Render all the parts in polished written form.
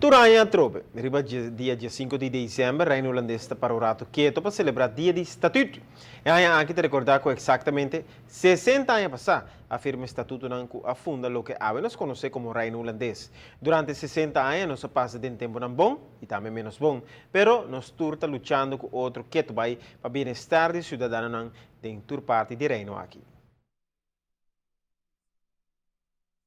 Tur aña atrobe, riba dia diesinco di december, Reino Hulandes ta para un rato keto pa celebra Dia di Statuut. E aña aki ta recorda cu exactamente 60 aña pasa a firma e statutonan cu a funda loke awe nos conoce como Reino Hulandes. Durante 60 aña nos a pasa den temponan bon y tambe menos bon, pero nos tur ta luchando cu otro keto bay pa bienestar di ciudadanonan den tur parti di Reino aki.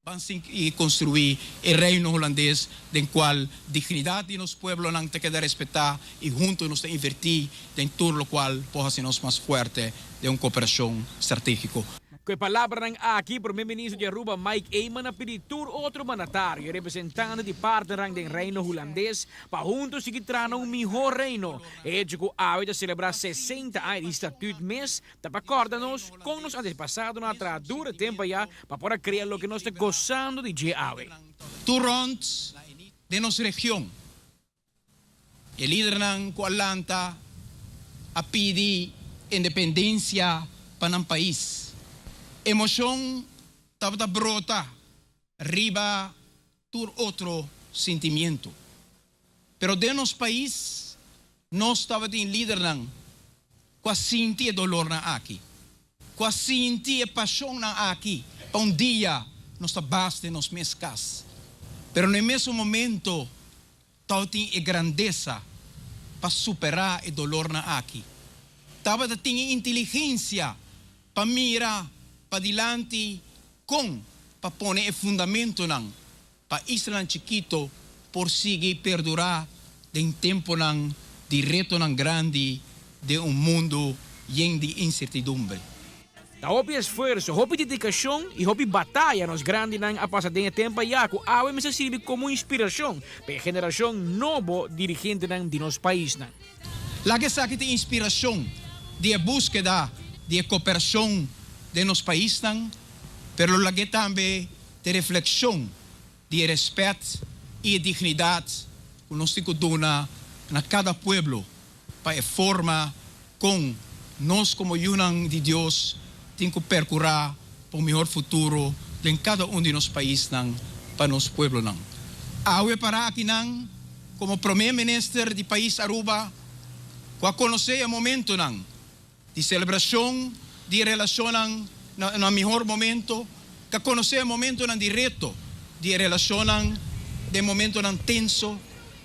Ban sink i konstruí e Reino Hulandes den kual dignidat di nos pueblonan ta keda respetá i huntu nos ta invertí den tur lokual por hasi nos mas fuerte den un koperashon stratégiko. Ku e palabranan aki, Prome Minister di Aruba Mike Eman a pidi tur otro mandatario i representante di partnernan den Reino Hulandes pa hunto sigui traha na un mihó Reino. E hecho ku awe ta selebrá 60 aña di Statuut mes Ta pa kòrda nos kon nos antepasadonan a traha duru e tempu ayá pa por a krea loke nos ta gosando di dje awe. Tur rònt den nos region, e lidernan ku a lanta a pidi independensia pa nan pais. Emoshon tabata brota riba tur otro sentimiento. Pero den nos pais nos tabatin lidernan cu a sinti e dolornan aki, cu a sinti e pasionnan aki pa un dia nos ta bas den nos mes cas. Pero na e mesun momento tabatin e grandesa pa supera e dolornan aki. Tabata tin e inteligencia pa mira padilanti con pa pone e fundamentonan pa islanan chikito por sigui perdurá den temponan di retonan grandi den un mundu yen di insertidumbre. Ta hopi esfuerso, hopi dedikashon i hopi bataya nos grandinan a pasa den e tempu ayá ku awe mester sirbi komo inspirashon pa e generashon nobo dirigentenan di nos paisnan. Laga esaki ta inspirashon di e búskeda di e koperashon den nos paisnan, pero lo lag'é tambe ta e reflekshon di e rèspèt i e dignidat ku nos tin ku duna na kada pueblo pa e forma kon nos komo yunan di Dios tin ku perkurá pa un mihor futuro den kada un di nos paisnan pa nos pueblonan. Awe pará akinan komo Promé Minister di pais Aruba ku a konosé e momentonan di celebracion di e relacionnan na nan mihor momento, ta conoce e momentonan di reto di e relacionnan den momentonan tenso,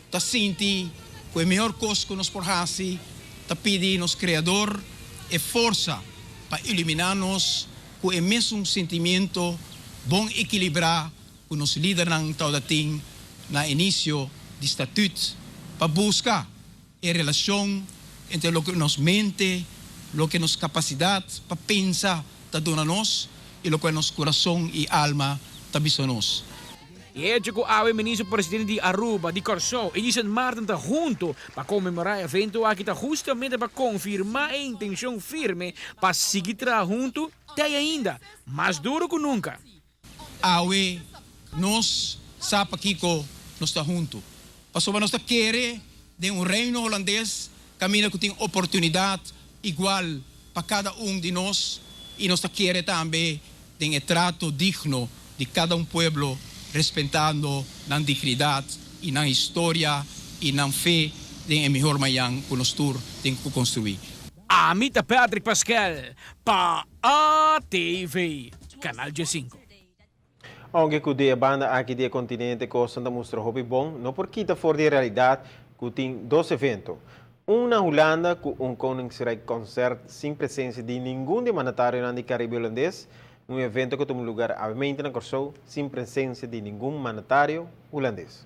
ta sinti cu e mihor cos cu nos por haci ta pidi nos Creador e forsa pa ilumina nos cu e mesun sentimiento bon equilibra cu nos lidernan tawata tin na inicio di Statuut pa busca E relashon entre loke nos mente, loke nos kapasidat pa pensa ta duna nos i loke nos kurason i alma ta bisa nos. E hecho cu awe Minister Presidente di Aruba, di Corsou y di Sint Maarten ta hunto pa conmemora e evento aki ta hustamente pa confirma e intencion firme pa sigui traha hunto te ainda mas duro cu nunca. Awe nos sa pakiko nos ta huntu, pasobra nos ta kere den un Reino Holandes kaminda ku tin oportunidat igual pa kada un di nos i nos ta kere tambe den e trato digno di kada un pueblo respetando nan dignidat i nan historia i nan fe den e mihor mañan ku nos tur tin ku konstruí. Ami ta Patrick Paskel pa ATV, Canal 15. Aunke ku di e banda aki di e kontinente kosnan ta mustra hopi bon, no por kita for di e realidat ku tin dos evento. Un na Hulanda ku un Koningsrijk Concert sin presensia di ningun di e mandatarionan di Karibe Hulandes, un evento ku tuma lugar awemente na Kòrsou sin presensia di ningun mandatario hulandes.